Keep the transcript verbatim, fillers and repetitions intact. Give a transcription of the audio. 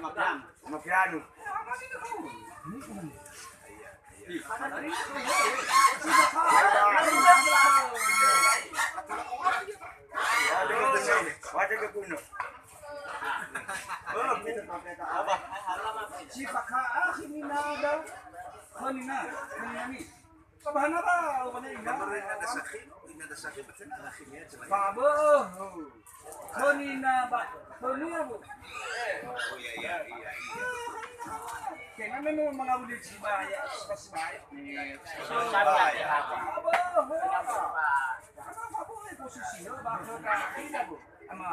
Mapianu. Mapianu. Waja ke kuno. Si fakaakhi nina da, khö nina, khö nina ni. Ba hana ba, ba nina. Ba bö'ö. Khö nina ba, khö nina bu. Kena memang mengabdi sibaya, sibaya. Ba bö'ö. Ba bö'ö posisi, ba khö nina bu. Ama,